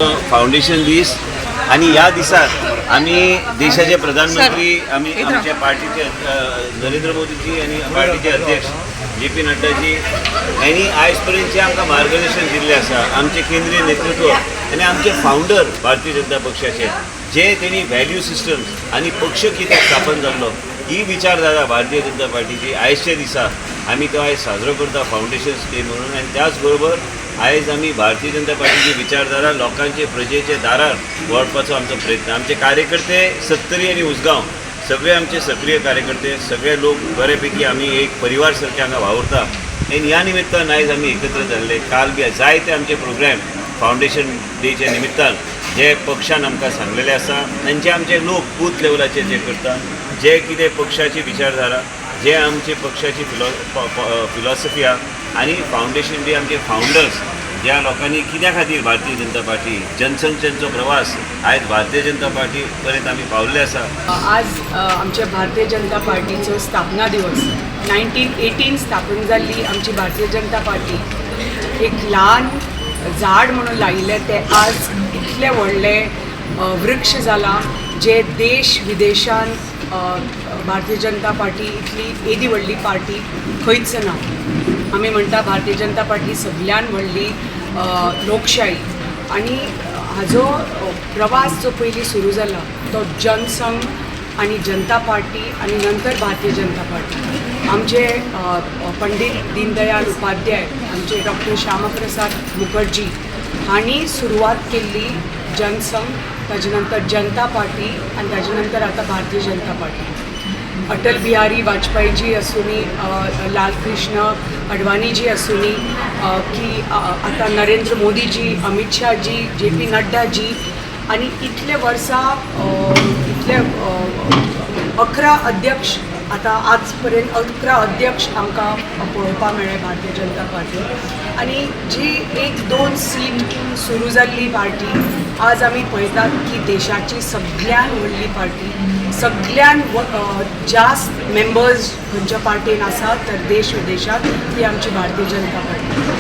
Foundation दीस आणि ह्या दिसाक आमी देशाचे प्रधानमंत्री, आमी आमच्या पार्टीचे नरेंद्र मोदीजी आनी पार्टीचे अध्यक्ष जे पी नड्डाजी यांनी आयज पर्यंत जे आमकां मार्गदर्शन दिल्लें आसा, आमचे केंद्रीय नेतृत्व आनी आमचे फावंडर भारतीय जनता पक्षाचे जे तेणी व्हॅल्यू सिस्टम आनी पक्ष कित्याक स्थापन जाल्लो ही विचारधारा भारतीय जनता पार्टीची, आयजच्या दिसा आमी तो आयज साजरो करता फावंडेशन डे म्हणून. आनी त्याच बरोबर आयज आमी भारतीय जनता पार्टीची विचारधारा लोकांचे, प्रजेचे दारार व्हरपाचो आमचो प्रयत्न. आमचे कार्यकर्ते सत्तरी आनी उसगांव सगळे आमचे सक्रीय कार्यकर्ते, सगळे लोक बऱ्यापैकी आमी एक परिवार सारखे हांगा वावुरता आनी ह्या निमित्तान आयज आमी एकत्र जाल्ले. काल बी जायते आमचे प्रोग्राम फावंडेशन डेच्या निमित्तान जे पक्षान आमकां सांगलेले आसा आनी जे आमचे लोक बूथ लेवलाचेर जे करता, जे कितें पक्षाची विचारधारा, जे आमचे पक्षाची फिलॉसफी आहा आनी फावंडेशन डे आमचे फावंडर्स ज्या लोकांनी कित्या खातीर भारतीय जनता पार्टी, जनसंख्येचो प्रवास आयज भारतीय जनता पार्टी पर्यंत आमी पावल्ले आसा. आज आमच्या भारतीय जनता पार्टीचो स्थापना दिवस. 1918 स्थापन जाल्ली आमची भारतीय जनता पार्टी एक ल्हान झाड म्हणून लायिल्लें तें आज इतलें व्हडलें वृक्ष जालां जे देश विदेशान भारतीय जनता पार्टी इतली येदी व्हडली पार्टी खंयच ना. आमी म्हणटा भारतीय जनता पार्टी सगळ्यान व्हडली लोकशाही आनी हाजो प्रवास जो पयलीं सुरू जाला तो जनसंघ आनी जनता पार्टी आनी नंतर भारतीय जनता पार्टी. आमचे पंडीत दीनदयाल उपाध्याय, आमचे डॉक्टर श्यामाप्रसाद मुखर्जी हांणी सुरवात केल्ली जनसंघ, ताजे नंतर जनता पार्टी आनी ताजे नंतर आतां भारतीय जनता पार्टी. अटल बिहारी वाजपेयीजी आसूनी, लालकृष्ण अडवाणीजी आसूनी की आतां नरेंद्र मोदीजी, अमित शाहजी, जे पी नड्डाजी आनी इतले वर्सां इतले 11 अध्यक्ष, आतां आज पर्यंत 11 अध्यक्ष आमकां पळोवपाक मेळ्ळे भारतीय जनता पार्टी. आनी जी एक दोन सीट सुरू जाल्ली पार्टी आज आमी पळयतात की देशाची सगळ्यान व्हडली पार्टी, सगळ्यान जास्त मेंबर्स खंयच्या पार्टीन आसा तर देश विदेशात ती आमची भारतीय जनता पार्टी.